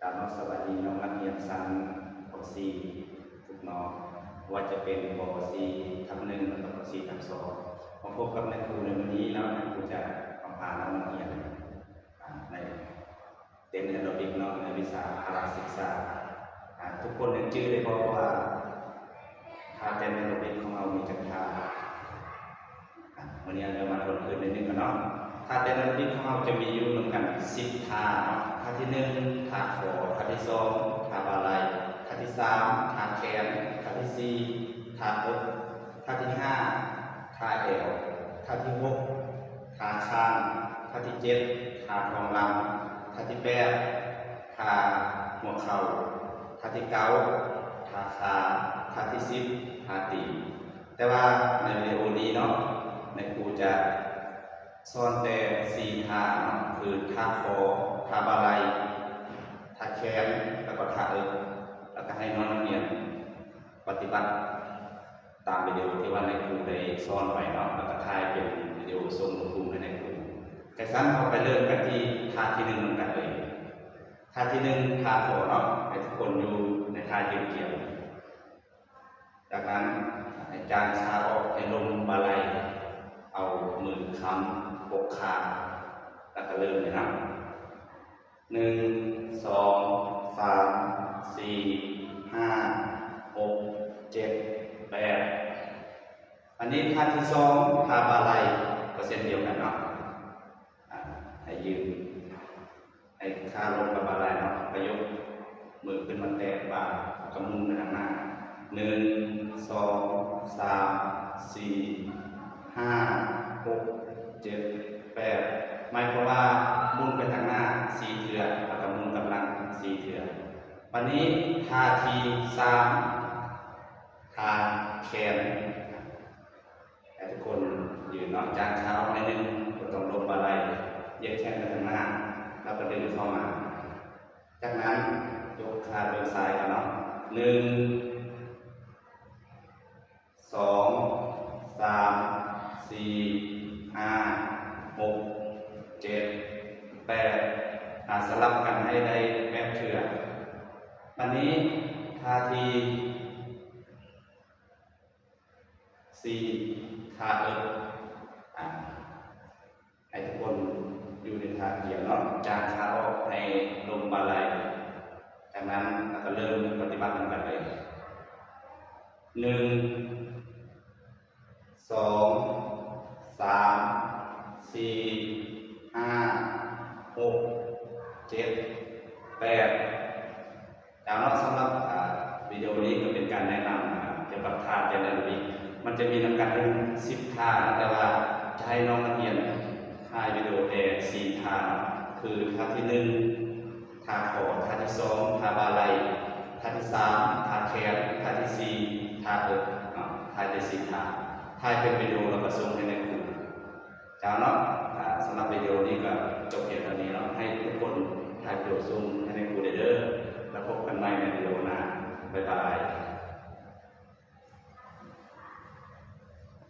ກາບນມັບສະບາຍດີນ້ອງນັກຮຽນຊັ້ນ ປໍສີ່ ທຸກນ້ອງ ບໍ່ວ່າຈະເປັນ ປໍສີ່ ທັບໜຶ່ງ ແລະກະ ປໍສີ່ ທັບສອງ ມາພົບກັບນາຍຄູໃນມື້ນີ້ເນາະ. ນາຍຄູຈະມາພານ້ອງນັກຮຽນ ອາ ໃນເຕັ້ນແອໂຣບິກເນາະ ໃນວິຊາພະລະສຶກສາ. ອາ ທຸກຄົນຍັງຈື່ໄດ້ບໍ່ວ່າ ທ່າເຕັ້ນແອໂຣບິກຂອງເຮົາມີຈັກທ່າ? ອາ ມື້ນີ້ເຮົາຈະມາທວນຄືນໜ້ອຍໜຶ່ງກ່ອນເນາະ. ທ່າເຕັ້ນແອໂຣບິກຂອງເຮົາຈະມີຢູ່ນຳກັນສິບທ່າເນາະ. ທ່າທີໜຶ່ງ ທ່າຄໍ, ທ່າທີສອງ ທ່າບ່າໄຫຼ່, ທ່າທີສາມ ທ່າແຂນ, ທ່າທີສີ່ ທ່າເອິກ, ທ່າທີຫ້າ ທ່າແອວ, ທ່າທີຫົກ ທ່າຄາງ, ທ່າທີເຈັດ ທ່າທ້ອງຫຼັງ, ທ່າທີແປດ ທ່າຫົວເຂົ່າ, ທ່າທີເກົ້າ ທ່າຂາ, ທ່າທີສິບ ທ່າຕີນ. ແຕ່ວ່າໃນວິດີໂອນີ້ເນາະ ນາຍຄູຈະສອນແຕ່ສີ່ທ່າເນາະ ຄືທ່າຄໍ, ທ່າບ່າໄຫຼ່, ທ່າແຂນ ແລ້ວກໍທ່າເອິກ ແລ້ວກໍໃຫ້ນ້ອງນັກຮຽນປະຕິບັດຕາມວິດີໂອທີ່ວ່ານາຍຄູໄດ້ສອນໄປເນາະ ແລ້ວກໍຖ່າຍເປັນວິດີໂອສົ່ງລົງກຸ່ມໃຫ້ນາຍຄູ. ຈັ່ງຊັ້ນ ເຮົາໄປເລີ່ມກັນທີ່ທ່າທີໜຶ່ງນຳກັນເລີຍ. ທ່າທີໜຶ່ງ ທ່າຄໍເນາະ ໃຫ້ທຸກຄົນຢູ່ໃນທ່າຢືນກຽມ. ຈາກນັ້ນໃຫ້ຈານຊາອອກ ໃຫ້ລົມບ່າໄຫຼ່ ເອົາມືຄ້ຳປົກຄາ ແລ້ວກໍເລີ່ມເລີຍເນາະ. ໜຶ່ງ ສອງ ສາມ ສີ່ ຫ້າ ຫົກ ເຈັດ ແປດ. ອັນນີ້ທ່າທີສອງ ທ່າບ່າໄຫຼ່ ກໍເຊັ່ນດຽວກັນເນາະ. ອາ ໃຫ້ຢືນ ໃຫ້ຄາລົງກັບບ່າໄຫຼ່ເນາະ ກະຍົກມືຂຶ້ນມາແຕະບ່າ ແລ້ວກະໝູນໄປທາງໜ້າ ໜຶ່ງ ສອງ ສາມ ສີ່ ຫ້າ ຫົກ ເຈັດ ແປດ. ໝາຍຄວາມວ່າໝູນໄປທາງໜ້າສີ່ເທື່ອ ແລ້ວກະໝູນກັບຫຼັງສີ່ເທື່ອ. ບາດນີ້ທ່າທີສາມ ທ່າແຂນ. ໃຫ້ທຸກຄົນຢືນເນາະ ຈານຊາອອກໜ້ອຍໜຶ່ງ ບໍ່ຕ້ອງລົມບ່າໄຫຼ່ ຢຽດແຂນໄປທາງໜ້າ ແລ້ວກໍດຶງເຂົ້າມາ. ຈາກນັ້ນຍົກຂາເບື້ອງຊ້າຍກັນເນາະ ໜຶ່ງ ສອງ ສາມ ສີ່ ຫ້າ ຫົກ ເຈັດ ແປດ. ອາ ສະຫຼັບກັນໃຫ້ໄດ້ແປດເທື່ອ. ບາດນີ້ທ່າທີ ສີ່ ທ່າເອິກ. ອາ ໃຫ້ທຸກຄົນຢູ່ໃນທ່າກຽມເນາະ ຈານຂາອອກໃຫ້ລົມບ່າໄຫຼ່. ຈາກນັ້ນເຮົາກໍເລີ່ມປະຕິບັດນຳກັນເລີຍ ໜຶ່ງ ສອງ ສາມ ສີ່ ຫ້າ ຫົກ ເຈັດ ແປດ. ເຈົ້າເນາະ ສຳລັບ ອາ ວິດີໂອນີ້ກໍເປັນການແນະນຳ ອາ ກ່ຽວກັບທ່າເຕັ້ນແອໂຣບິກ. ມັນຈະມີນຳກັນທັງສິບທ່າ ແຕ່ວ່າຈະໃຫ້ນ້ອງນັກຮຽນຖ່າຍວິດີໂອແຕ່ສີ່ທ່າເນາະ ຄືທ່າທີໜຶ່ງ ທ່າຄໍ, ທ່າທີສອງ ທ່າບ່າໄຫຼ່, ທ່າທີສາມ ທ່າແຂນ, ທ່າທີສີ່ ທ່າເອິກເນາະ. ຖ່າຍແຕ່ສີ່ທ່າ ຖ່າຍເປັນວິດີໂອ ແລ້ວກໍສົ່ງໃຫ້ນາຍຄູ. ເຈົ້າເນາະ ອາ ສຳລັບວິດີໂອນີ້ກໍຈົບ